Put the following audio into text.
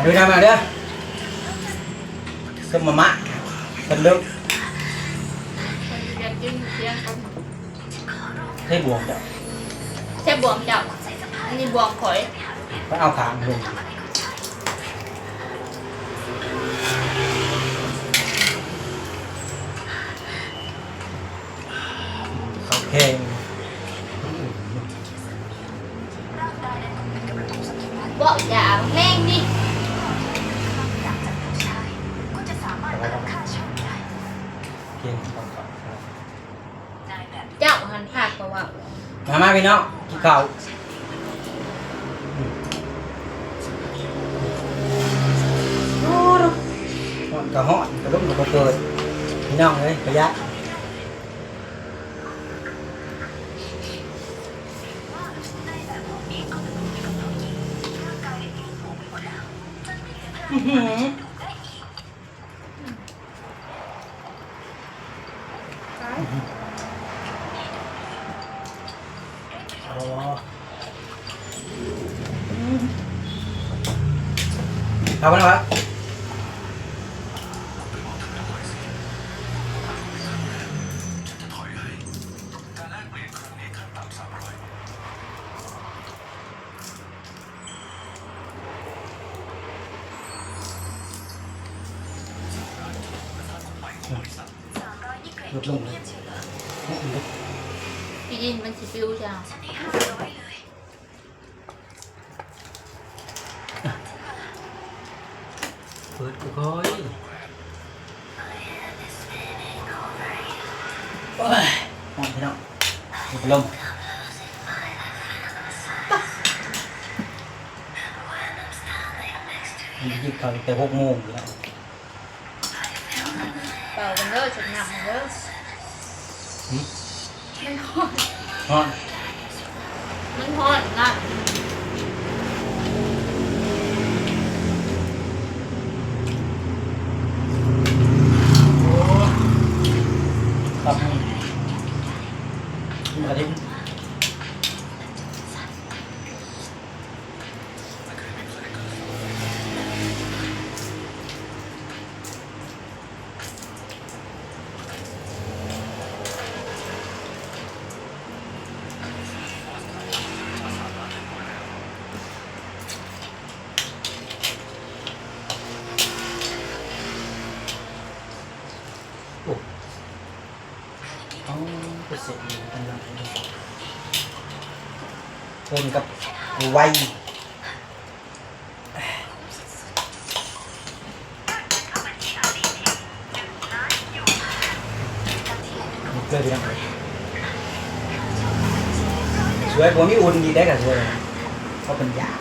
ເດີນາມາເດີ ຕົ້ມມາມ່າ ເພິ່ນເລີກ ເພິ່ນຢາກກິນເທີ່ຍງກັນ. ໃສ່ບ່ວງເຈົ້າ ໃສ່ບ່ວງເຈົ້າ ອັນນີ້ບ່ວງຂ້ອຍ ຂ້ອຍເອົາຂ້າງເພິ່ນ ເຂົ້າແຂງ. ເວົ້າຢ່າແມ່ງນີ້ ເຈົ້າຫັ້ນພາກກໍເວົ້າ. ມາ ມາພີ່ນ້ອງ ກິນເຂົ້າ. ຮ້ອນກໍຮ້ອນ ພັດລົມກໍບໍ່ເປີດ ພີ່ນ້ອງເອີຍ ປະຢັດ. ອືຫື ເອົາມາແລ້ວ ລົດລົງເລີຍ ທີ່ດິນມັນຊິປິວຈ້າ. ເປີດຄ່ອຍໆ ໂອ້ຍ ຮ້ອນພີ່ນ້ອງ ພັດລົມ ມັນກິນເຂົ້າຕັ້ງແຕ່ຫົກໂມງຢູ່ແລ້ວ. ເປົ່າກັນເດີ ຊົດນ້ຳເດີ. ຫຶ? ມັນຮ້ອນ ຮ້ອນ ມັນຮ້ອນນະ. ໂອ້ ຕັບ ໝູກະທິນ. ໂອ້ ເອົາໄປເສັດຢູ່ທາງຫຼັງ ຄົນກັບໄວ. ເກີດຫຍັງ ຊ່ວຍບໍ່ມີອຸ່ນດີໄດ້ກະຊ່ວຍ ເພາະເພິ່ນຢາກ.